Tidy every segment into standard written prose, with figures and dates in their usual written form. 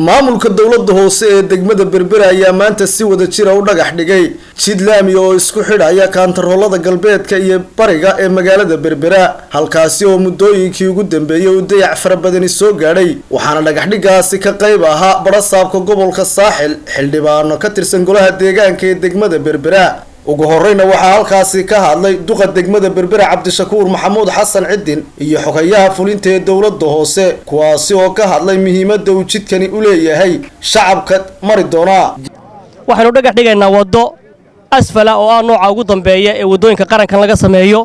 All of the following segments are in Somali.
Maamulka dowladda hoose ee degmada Berbera ayaa maanta si wada jira u dhagax dhigay jid laami oo isku xidhaya kaantaroolada galbeedka iyo bariga ee magaalada Berbera, halkaasi oo muddooyinkii ugu dambeeyey uu dayac fara badani soo gaadhay. Waxaana dhagaxdhigaasi ka qayb ahaa badhasaabka gobolka Saaxil, xildhibaano ka tirsan golaha deegaanka ee degmada Berbera. Ugu horeyna waxaa halkaasi ka hadlay duqa degmada Berbera, Cabdishakuur Maxamuud Xasan Cidin, iyo xogayaha fulinta ee dowladda hoose, kuwaasi oo ka hadlay muhiimadda uu jidkani u leeyahay shacabka mari doonaa. Waxaynu dhagax dhigaynaa waddo asfala oo ah nooca ugu dambeeya ee waddooyinka qarankan laga sameeyo,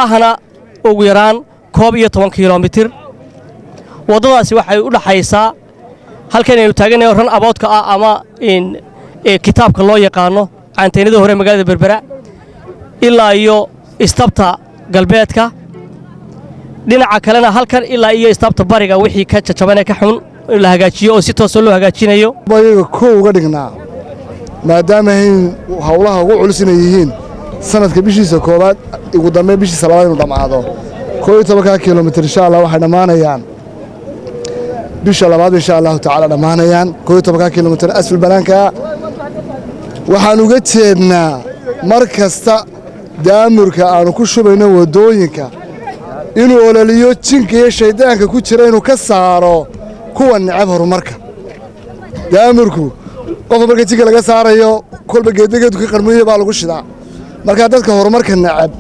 ahna ugu yaraan 11 kilomitir. Waddadaasi waxay u dhaxaysaa halkan aynu taaganayo roundabout-ka ah ama kitaabka loo yaqaano canteynada hore magaalada Berbera ilaa iyo istabta galbeedka, dhinaca kalena halkan ilaa iyo istabta bariga, wixii ka jajabanee ka xun in la hagaajiyo oo si toosa loo hagaajinayo. Ayaga koow uga dhignaa, maadaama hayn howlaha ugu culus inay yihiin sanadka bishiisa koowaad, ugu dambeyn bishiisa labaad inuu dhammaado. 11-ka kilomitir, insha Allah, waxay dhammaanayaan bisha labaad, insha Allahu tacaala, dhammaanayaan 11-ka kilomitir asfal banaanka. Waxaan uga jeednaa mar kasta daamurka aanu ku shubayno waddooyinka inuu ololiyo jinka iyo shayddaanka ku jira, inuu ka saaro kuwa necab horumarka. Daamurku qofka marka jinka laga saarayo, kolba geedageedu ka qarmuya baa lagu shidaa. Markaa dadka horumarka necab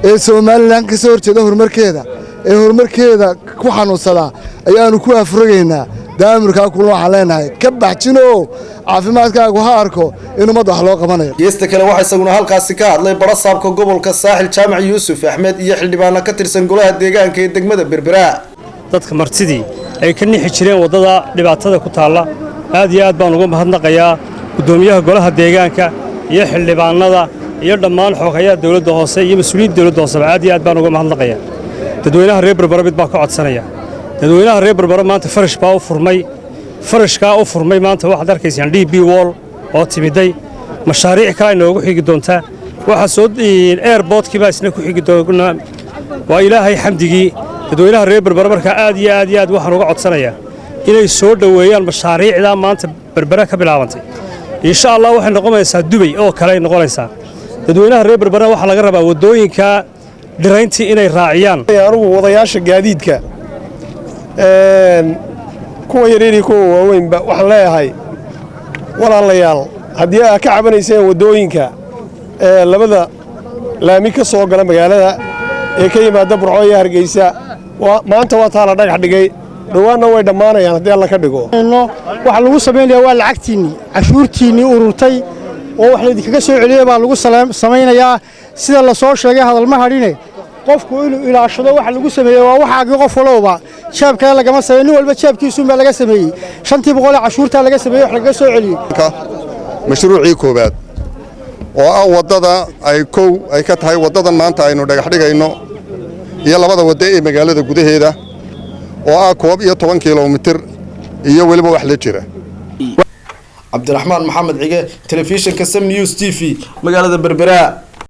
ee Somaliland ka soo horjeeda horumarkeeda, ee horumarkeeda ku xanuunsadaa, ayaannu ku afrogaynaa daamurkaa kulna. Waxaan leenahay, ka baxjino, caafimaadkaagu ha arko in ummadda wax loo qabanayo. Geesta kale waxaa isaguna halkaasi ka hadlay badhasaabka gobolka Saaxil, Jaamac Yuusuf Axmed, iyo xildhibaano ka tirsan golaha deegaanka ee degmada Berbera. Dadka martidii ay ka nixi jireen waddada dhibaatada ku taalla, aad iyo aad baan uga mahadnaqayaa guddoomiyaha golaha deegaanka iyo xildhibaannada iyo dhammaan xoghayaha dawladda hoose iyo mas-uuliyiinta dawladda hooseba. Aad iyo aad baan uga mahadnaqayaa. Dadweynaha reer Berbera mid baa ka codsanaya. Dadweynaha reer Berbera, maanta farash baa u furmay. Farashkaa u furmay maanta waxaad arkaysaan DP World oo timiday, mashaariic kale ay noogu xigi doontaa. Waxaa soo airport-kii baa isna ku xigi doonaa. Waa Ilaahay xamdigii. Dadweynaha reer Berbera markaa aad iyo aad iyo aad waxaan uga codsanayaa inay soo dhoweeyaan mashaariicdaa maanta Berbera ka bilaabantay. Insha Allah waxay noqonaysaa Dubay oo kale ay noqonaysaa. Dadweynaha reer Berbera waxaa laga rabaa waddooyinka dhirayntii inay raaciyaan. Anugu wadayaasha gaadiidka, kuwa yaryar, kuwa waaweynba, waxaan leeyahay, walaalayaal, haddii aad ka cabanayseen waddooyinka ee labada laami ka soo gala magaalada ee ka yimaada Burco iyo Hargeysa, maanta waa taa la dhagax dhigay, dhowaanna way dhammaanayaan haddii Alla ka dhigo. Waxaa lagu samaynayaa waa lacagtiinnii, cashuurtiinnii ururtay oo wax laydinkaga soo celiyey baa lagu samaynayaa. Sida la soo sheegay, hadalma hadhine, qofku inuu ilaashado waxa lagu sameeyey waa waxaagii. Qof walowba jeebkale lagama sameey, nin walba jeebkiisuunbaa laga sameeyey. 5-tii boqol ee cashuurtaa laga sameeyey, wax lagaga soo celiyey. Mashruucii koowaad oo ah waddada ay kow ay ka tahay waddadan maanta aynu dhagax dhigayno iyo labada waddo ee magaalada gudaheeda oo ah 11 kilomitir iyo weliba wax la jira. Cabdiraxmaan Maxamed Cige, telefishinka Sam News TV, magaalada Berbera.